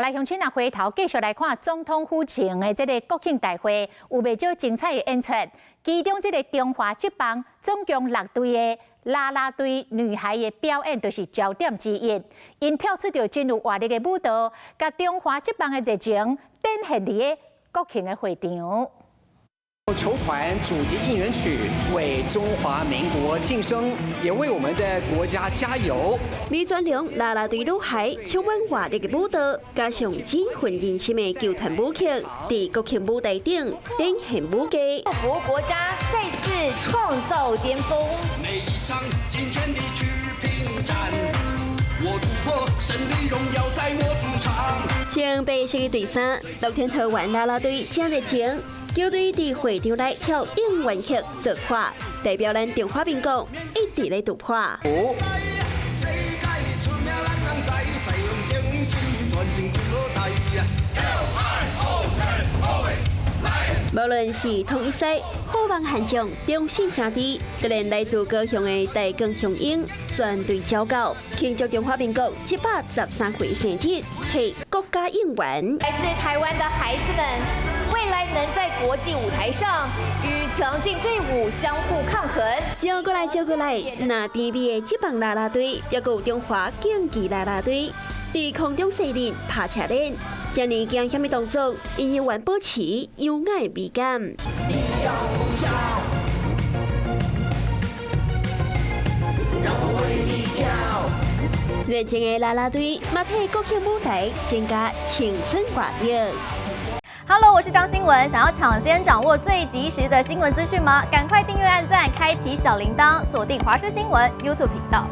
來鄉親啊，回頭繼續來看總統府前的這個國慶大會，有袂少精彩的演出。其中這個中華職棒總共六隊的啦啦隊女孩的表演，就是焦點之一。𪜶跳出著真有活力的舞蹈，共中華職棒的熱情展現佇個國慶的會場。球團主題應援曲，為中華民國慶生，也為我們的國家加油。李專良啦啦隊女孩充滿活力的舞蹈，加上振奮人心的球團舞曲，佇國慶舞台頂展現舞技。祝福國家再次創造巔峰。每一場盡全力去拼戰，我突破勝利榮耀在我主場。穿白色的隊衫，樂天桃園啦啦隊真熱情。球隊佇會場內跳應援曲突破，代表咱中華民國一直咧突破。五。世界無論是統一賽、虎王悍將、中信兄弟，就連來自高雄的台鋼雄鷹，全隊招到，慶祝中華民國113歲生日，替國家應援。來自台灣的孩子們，未來能在國際舞台上與強勁隊伍相互抗衡。招過來，招過來，那甜美的職棒啦啦隊，抑閣有中華競技啦啦隊，佇空中勢力拍車輪。這呢驚險的動作，𪜶猶原保持優雅的美感。你要不要？讓我為你跳。熱情的啦啦隊，嘛替國慶舞台增加青春活力。 Hello，我是張新聞，想要搶先掌握最及時的新聞資訊嗎？趕快訂閱、按讚、開啟小鈴鐺，鎖定華視新聞 YouTube 頻道。